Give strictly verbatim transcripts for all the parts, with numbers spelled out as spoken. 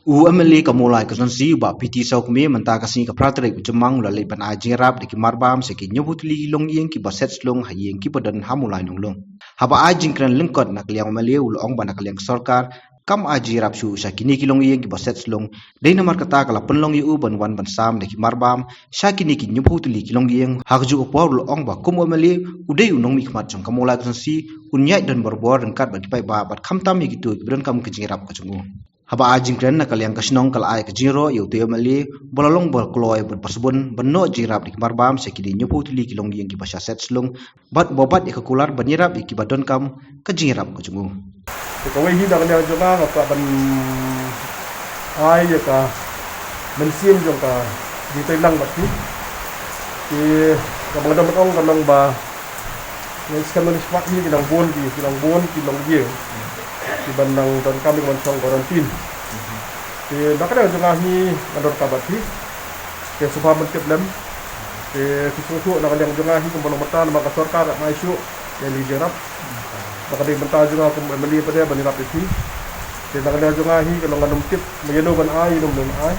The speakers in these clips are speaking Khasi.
U M L A ka Mawlai Constituency, Bah P T Sawkmie, mynta ka sngi ka phra tarik u Jymmang u la leit ban ai jingïarap da ki marbam sha ki hynñiewphew tylli ki longïing kiba set slung ha ïing kiba don ha Mawlai Nonglung. Haba ai jingkren lyngkot na ka liang u M L A u la ong ba na ka liang ka sorkar kam ai jingïarap shuh sha kine ki longïing kiba set slung. Dei namar kata ka la pynlong ïa u ban wan ban sam da ki marbam sha kine ki hynñiewphew tylli ki longïing. Ha kajuh ka por u la ong ba kum u M L A u dei u nongmihkhmat jong ka Mawlai Constituency, un ïaid don barabor ryngkat bad ki paidbah bad khamtam ïa kito kiba donkam ka jingïarap ka jong u. Haba ai jingkren na ka liang ka shnong ka la ai ka jingïaroh ïa utei u M L A ba la long ba kloi bad ba sbun ban noh jingïarap da ki marbam sha kine hynñiewphew tylli ki longïing kiba shah set slung bad uba bat ïa ka kular ban ïarap ïa kiba donkam ka jingïarap ka jong u. Te kawei hi na ka liang jong nga nga kwah ban ai ïa ka mynsiem jong ka jingtreilang bad phi. Te kaba nga dang ong ka long ba ngi skhem ngi spah hi ki nang bun ki, ki nang bun ki longïing kiba nang donkam ïa ka ban shong quarantine. Te na ka liang jong nga hi nga donkam bad phi. Te sngewbha ban tip lem. Te phi sngewthuh na ka liang jong nga hi kumba long mynta namar ka sorkar kam ai shuh ïa ki jingïarap. Ba ka dei bynta jong nga kum M L A pat de ban ïarap ïa phi. Te na ka liang jong nga hi ka long ngan ym tip ïano ban ai, ïano ban ai.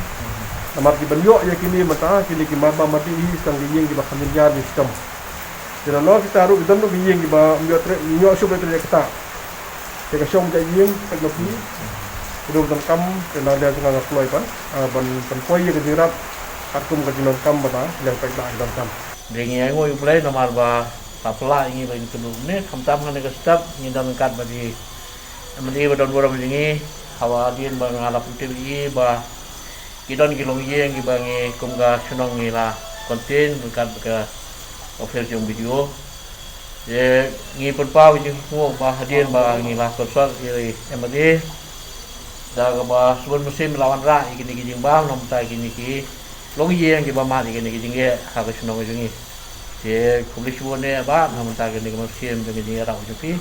Namar kiban ïoh ïa kine mynta, kine ki marbam ma dei hi tang ki ïing kiba kham jynjar ki shitom. Te nalor kita ruh ki don ruh ki ïing kiba ym ïoh trei, ym ïoh shuh ban trei ïa kita. Te ka shong ba ïing peit ma phi. Ki ruh donkam, te na ka liang jong nga nga kloi ban, ah, ban, ban pynpoi ïa ka jingïarap katkum ka jingdonkam ba na ka liang paidbah ki donkam. Dei ngi ainguh ïa U Blei namar ba ka pla ïa ngi ba ngi kynduh ne khamtam ha kane ka step ngi don ryngkat bad i M L A ba don burom jong ngi, haba hadien ba nga la pyntip ïa i ba ki don ki longïing kiba ngi kum ka shnong ngi la contain ryngkat bad ka office jong B D O. Te ngi pynpaw ïa ka jingsngewnguh ba hadien ba ngi la consult ïa i M L A da kaba sbun mynsiem la wanrah ïa kine ki jingbam na bynta kine ki longïing kiba mad ïa kine ki jingeh ha ka shnong ka jong ngi. Te khublei shibun eh Bah na bynta kane ka mynsiem jong ka jingïarap jong phi.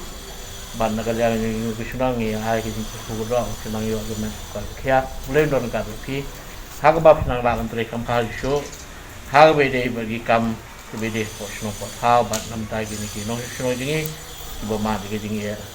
Bad na ka liang jong ka shnong ngi ai ka jingkyrkhu kyrdoh ba phin nang ïoh ka met ka khiah. Khublei don ryngkat bad phi. Ha kaba phin nang lah ban trei kham bha shuh shuh. Ha kaba ïadei bad ki kam kiba ïadei hapoh shnong hapoh thaw bad na bynta kine ki nongshong shnong jong ngi kiba mad ïa ka jingeh.